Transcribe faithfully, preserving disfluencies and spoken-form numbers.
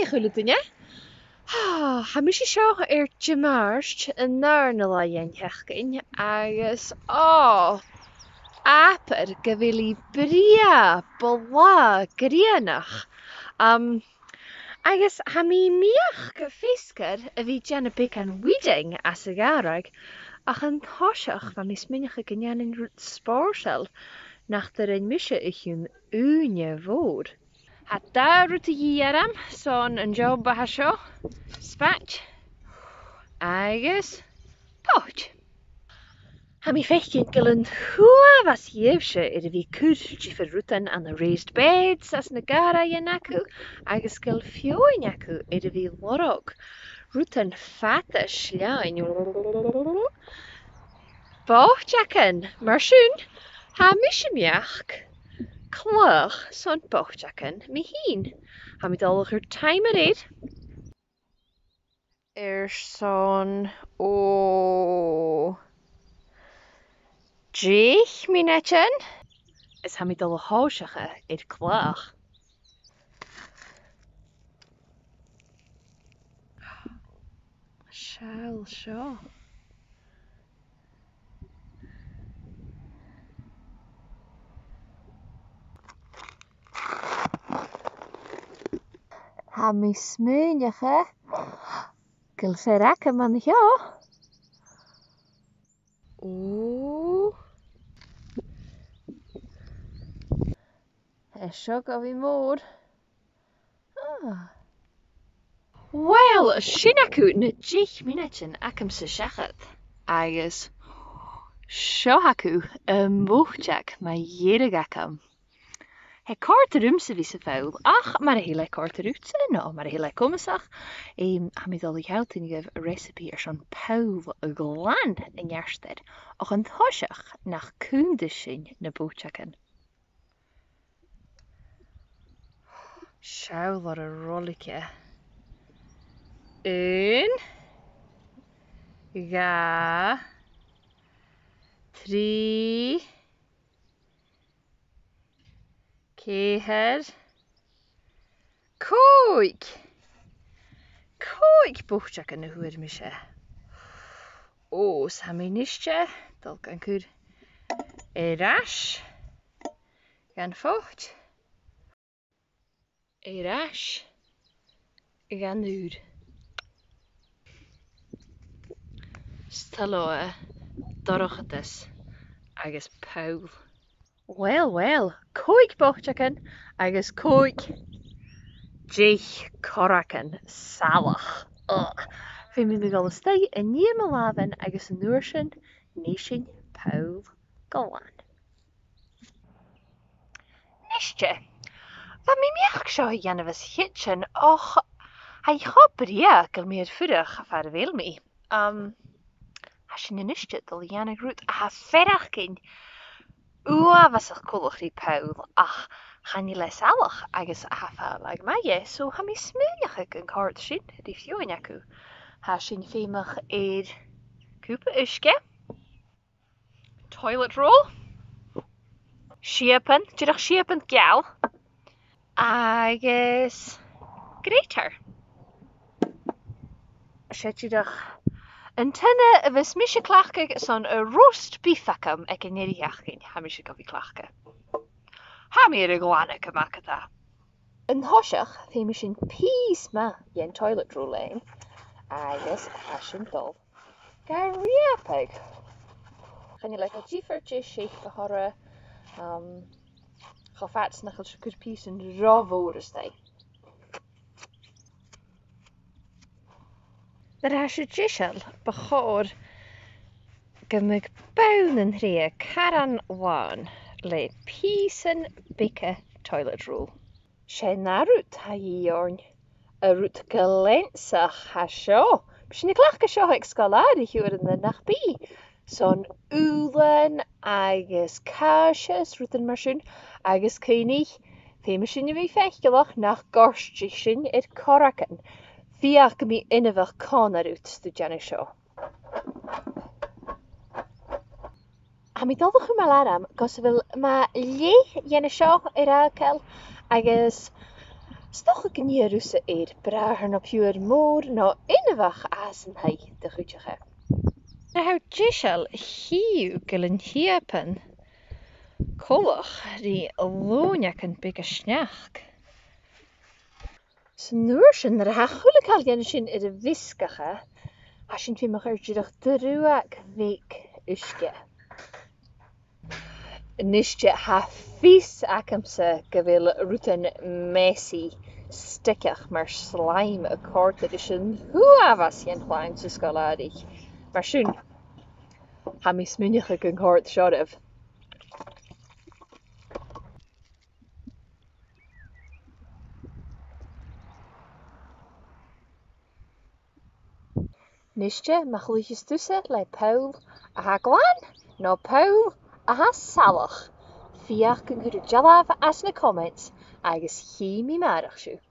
A h-uile duine. Tha mise seo air Dimàirt, an dàrna latha dhen t-seachdain, agus, ò, abair gu bheil i brèagha, blàth, grianach. Um, agus tha mi a-muigh gu feasgar a bhith a' dèanamh beagan weeding anns a' ghàrradh, ach an toiseach bha mi a' smaoineachadh gun dèanainn rud spòrsail nach do rinn mise o chionn ùine mhòr. Tha dà rud a dhìth orm son an job a tha seo, spaid agus poit. Tha mi a' faicinn gu bheil an t-uabhas dhiubhse air a bhith a' cur diofar rudan ann an raised beds anns na gàrraidhean aca, agus gu bheil feadhainn aca air a bhith a' lorg rudan fada sleamhainn. Boiteagan, mar sin, tha mise a-muigh gu cladhach son boiteagan mi fhìn. Tha mi a' dol a chur timer air airson, ò, deich mionaidean, is tha mi a' dol a thòiseachadh air cladhach. Seall seo. Tha mi a' smaoineachadh gu bheil fear agam an seo. Ò. Tha seo gu bhith mòr. Ah. Uill, sin agaibh na deich mionaidean agamsa seachad, agus seo agaibh am boiteag mu dheireadh agam. Tha e a' còrdadh riumsa a bhith sa pholl, ach mura h-eil e a' còrdadh riutsa, no mura h-eil e comasach, em, tha mi a' dol a shealltainn dhuibh recipe airson poll glan an-dràsta, ach an toiseach nach cunnt sinn na boiteagan. Seall air an roilice. Aon, dhà, trì, ceithir, còig. Còig boiteagan a fhuair mise. Ò, 's tha mi a-niste a' dol gan cur air ais dhan phoit. Air ais dhan ùir. 'S toil leotha dorchadas agus poll. Uill, uill, còig boiteagan agus còig deich corragan salach. Ugh. Feumaidh mi a dhol a-staigh a nighe mo làmhan agus an uair sin nì sinn poll glan. Nise, bha mi a-muigh seo a dhèanamh as a' chidsin, ach tha e cho brèagha gu bheil mi air fuireach far a bheil mi. Um, tha sinn a-niste a' dol a dhèanamh rud a tha a' faireachdainn uabhasach coltach ri poll, ach chan eil e salach agus tha e fàileadh math dheth, so tha mi a' smaoineachadh gun còrd sin ri feadhainn agaibh. Tha sinn feumach air cupa uisge, toilet roll, siabann, dìreach siabann geal, agus grater. 'S e dìreach an tiona a bhios mise a' cleachdadh son an roast beef agam aig an deireadh-sheachdain, tha mise gu bhith a' cleachdadh. Tha mi air a ghlanadh gu math ge-tà. An toiseach, feumaidh sinn pìos math dhen toilet roll fhaighinn, agus tha sinn a' dol ga reubadh. Chan eil e gu diofar dè shape a th' oirre, um, cho fad 's nach eil sibh a' cur pìosan ro mhòr a-staigh. Nuair a tha sibh deiseil, bu chòir gum bi bonn an treidhe caran làn le pìosan beaga toilet roll. 'S e an ath rud a tha a dhìth oirnn, an rud gu leansach a tha seo. Bidh sinn a' cleachdadh seo aig sgoil-àraich uaireannan, nach bi? Son ùbhlan agus càise is rudan mar sin, agus cuimhnich, feumaidh sinn a bhith faiceallach nach goirtich sinn air corragan. Feuch gum bi inbheach còmhla riut 's tu a' dèanamh seo. Tha mi a' dol a chumail orm gus a bheil mo leth-cheann seo air fhàgail agus 'S dòcha gun iarr thusa air bràthair no piuthar mòr no inbheach às an taigh, do chuideachd. Nuair a tha thu deiseil, chì thu gu bheil an t-siabann coltach ri lùineagan beaga sneachd. 'S an uair sin, nuair a tha a h-uile càil dhen sin air a mheasgachadh, tha sinn feumach air dìreach drùdhag bheag uisge. A-nis, tha fios agamsa gu bheil rudan messy, steigeach mar slime a' còrdadh ris an uabhas dhen chloinn san sgoil-àraich. Mar sin, tha mi a' smaoineachadh gun còrd seo ribh. A-nis, ma chluicheas tusa le poll a tha glan no poll a tha salach, feuch gun cuir thu dealbh anns na comments agus chì mi a-màireach sibh.